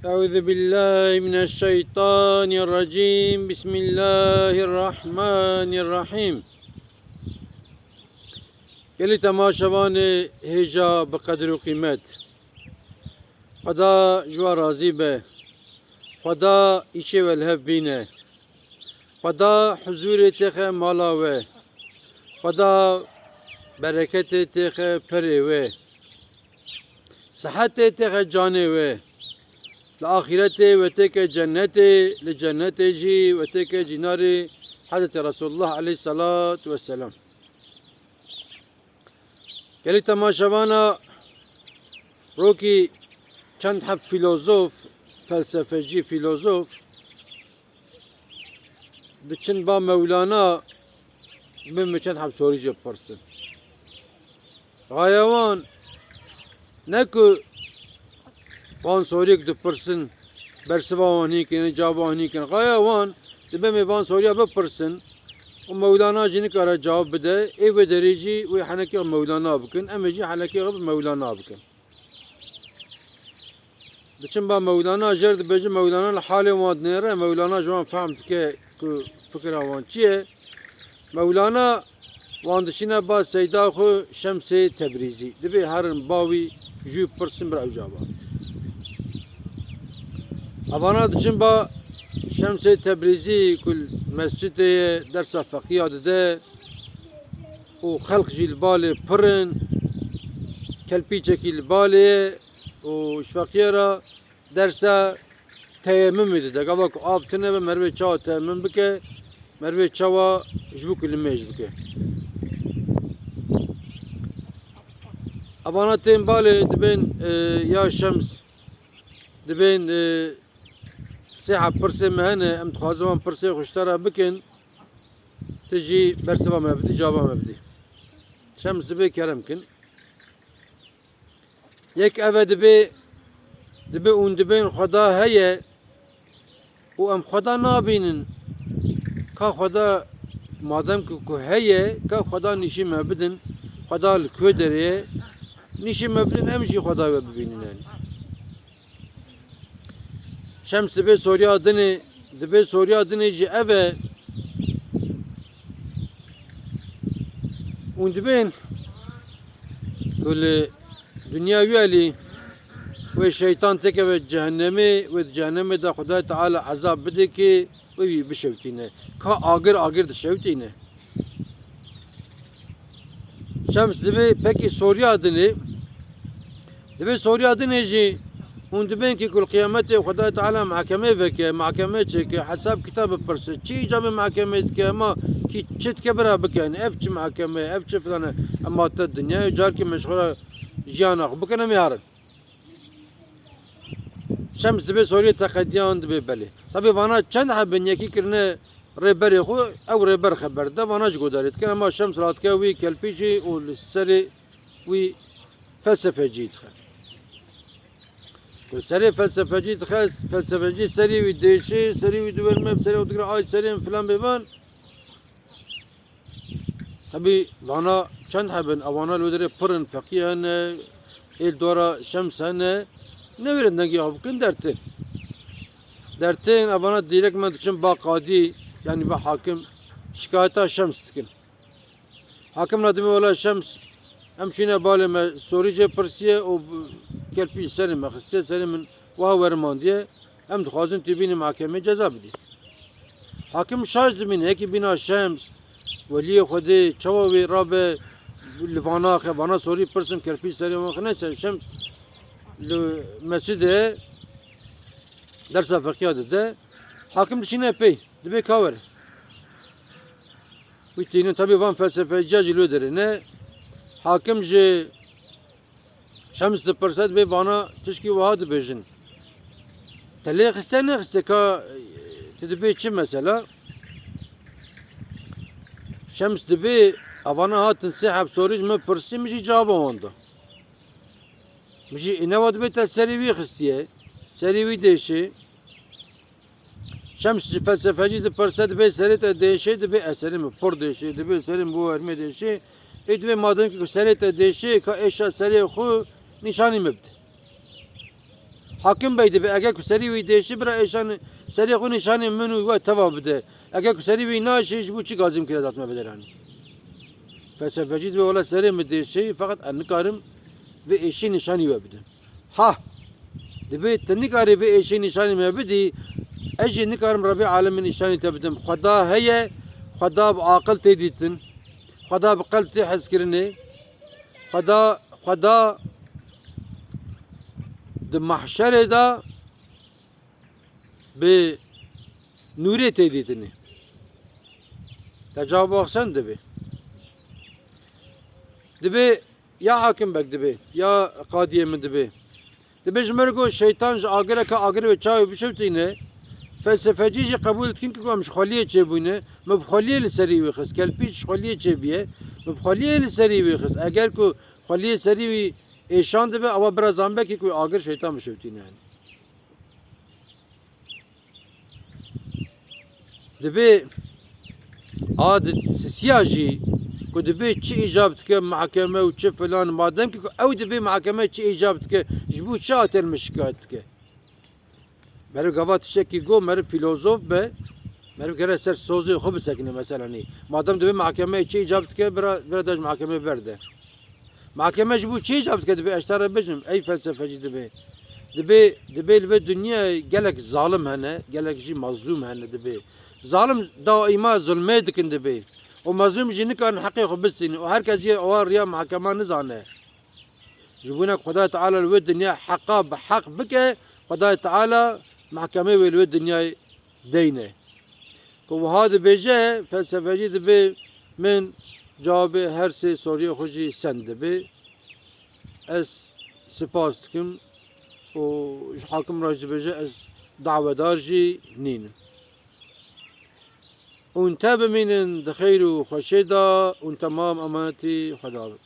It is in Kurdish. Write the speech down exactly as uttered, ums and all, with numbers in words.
Euzu billahi mineşşeytanirracim. Bismillahirrahmanirrahim. Gelî temaşevanê hêja bi qedir û qîmet. Xweda ji we razî be. Xweda îşê we li hev bîne. Xweda huzûrê têxe mala we. Xweda bereketê têxe perê we. Sihetê têxe canê we. Li axîretê we têke cennetê, li cennetê jî we têke cînarê Hezretî Resulullah aleyhisselatu vesselam. Gelî temaşevana rokî çend heb filozof, felsefecî filozof diçin ba Mewlana, dibin min çend heb sorî jê bipirsin. Raya wan ne ku wan soriyek dipirsin, bersiva wan hîn kirin, cava wan hîn kirin. Raya wan dibe me van soriya bipirsin û Mewlana jî nikare cewab bide, ê vê derê jî wê henekê Mewlana bikin, em ê jî henekê xwe bi Mewlana bikin. Diçin ba Mewlana, jêr dibêjin Mewlana li halê wan dinêre, Mewlana ji wan fehm dike ku fikira wan çi ye. Mewlana wan dişîne ba seyda xwe Şemsê Tebrîzî. Dibê herin ba wî jû pirsin bir ew cava. Evana diçin ba Şemsê Tebrîzî ku li mescidê ye, dersa feqiya dide û xelq jî li balê pir in, kelpîçekî li balê ye û ji feqiyê re dersa teyemimê dide. Gava ku av tune be, merivê çawa teyemim bike, merivê çawa ji bo ku limêj bike. Evana tên balê dibên, e, ya Şems, dibên, e, sê heb pirsê me hene, em dixwazin van pirsê xwe ji te re bikin, tu jî bersiva me bidî, cava me bidî. Şems dibê kerem kin. Yek ev e dibê, dibê hûn dibên Xweda heye û em Xweda nabînin. Ka Xweda madem ku, ku heye, ka Xweda nîşî me bidin, Xweda li ku derê ye, nîşî me bidin, em jî Xweda we bibînin yani. Şems dibê soriya dinê, dibê soriya dinê jî ev e. Hûn dibên ku li dinya wî alî wê şeytan têkeve cehennemê, wê di cehennemê de Xwedayê Teala ezab bide ki wê wî bişewtîne. Ka agir agir dişewtîne. Şems dibê pekî soriya dinê. Dibê soriya dinê jî hûn dibên ki ku li qiyametê Xwedayê Teala mehkemê veke, mehkemê çêke, hesab kitab bipirse, çi îcabê mehkemê dike, ema kî çi dike bira bike, yani ev çi mehkeme ye, ev çi filan e, ema te dinyayê carkê me ji xwe re jiyana xwe bikin, em ê herin. Şems dibê soriyê teqediyan dibê belê. Tabî vana çend hebin yekî kirine rêberê xwe, ew rêber xeber dide, vana ji godarê dikin, ema Şems radike wî kelpî jî û li serê wî felsefecî dixe. Ku serê felsefecî dixe, felsefecî serê wî dêşê, serê wî diwerime, serê wî digire, ay serê min filan bêvan. Tabî vana çend hebin, evana li wê derê pir in, feqî hene, ê li dora Şems hene, newêrin dengê xwe bikin dertên. Dertên evana dîrek me diçin ba qadî, yanî ba hakim, şikayeta Şems dikin. Hakim re dibê wela Şems, em çûne balê me sorî jê pirsiye û kelpî serê me xistiye, serê min wiha werimandiye, em dixwazin tu bînî mehkemê ceza bidî. Hakim şaş dibîne, yekî bîna Şems, weliyê Xwedê, çawa wê rabe li vana xe, vana sorî pirsin, kelpî serê wan xe, neyse Şems li mescid e, dersa feqiya dide. Hakim dişîne pey, dibê ka were. Wî tînin, tabî van felsefeciya jî li wê derê ne. Hakim ji Şems dipirse, dibê vana tişkî wiha dibêjin. Te lê xiste nexiste ka, tu dibê çi mesela? Şems dibê, evana hatin sê heb sorî ji min pirsî, min jî cava wan da. Min jî înewa dibê te serê wî xistiye, serê wî dêşê. Şems ji felsefecî dipirse, dibê serê te dêşê, dibê ez serê min pir dêşê, dibê serê min bo hermê dêşê. Ê dibê madem ki serê te dêşê, ka êşa serê xwe nîşanî min bide. Hakim Bey dibe, eger ku serî wî dêşî, bira êşan, serê xwe nîşanê min û we teva bide. Eger ku serî wî naşî, ji bo çi gazî min kire, dat me bide ranî. Felsefecî dibe, wela serê min dêşî, feqet ez nikarim vê êşî nîşanî we bidim. Ha! Dibe tu nikarî vê êşî nîşanî me bidî, ez jî nikarim Rebê Alemî nîşanî te bidim. Xweda heye, Xweda bi aqil tê dîtin, Xweda bi qelb tê hezkirinê, Xweda, Xweda di mahşerê de bi nûrê tê dîtinê. Te cevab axsen dibe. Dibe ya Hakim Beg dibe, ya qadiyê min dibe. Dibe ji me re got, şeytan ji agireke agir wê çavê bişewtîne. Felsefecî jî qebûl dikin ku em ji xweliyê çêbûne. Me bi xweliyê li serî wî xist. Kelpîç ji xweliyê çêbûye. Me bi xweliyê li serî wî xist. Eger ku xweliyê serî wî êşan dibe, ewa bira zanbekî ku agir şeytan bişewtîne yani. Dibe a di sisiya jî ku dibe çi îcab dike mahkeme û çi filan, madem ki ku ew dibe mahkeme çi îcab dike, ji bo çi hatên min şikayet dike? Meriv gava tiştekî got, meriv filozof be, meriv gere ser sozê xwe bisekine mesela nî. Madem dibe mahkeme çi îcab dike, bira, bira da ji mahkeme berde. Mahkeme ji bo çi îcab dike dibe, ez te re bijim, ey felsefecî dibe. Dibe, dibe li vê dinyayê gelek zalim hene, gelek jî mazlûm hene dibe. Zalim daîma zulmê dikin dibe. Û mazlûm jî nikarin heqê xwe bistînin. Û her kes jî ewa riya mahkema nizane. Ji bo ne Xwedayê Teala li wê dinyayê heqa bi heq bike, Xwedayê Teala mahkemê wê li wê dinyayê deyne. Ku wiha dibêje, felsefecî dibe, min cewabê her sê soriyê xwe jî send dibe. Ez spas dikim û ji hakim re jî dibêje, ez dawedar jî nînim. Hûn te bimînin di xeyr û xweşê de, hûn temam emanetî Xweda bin.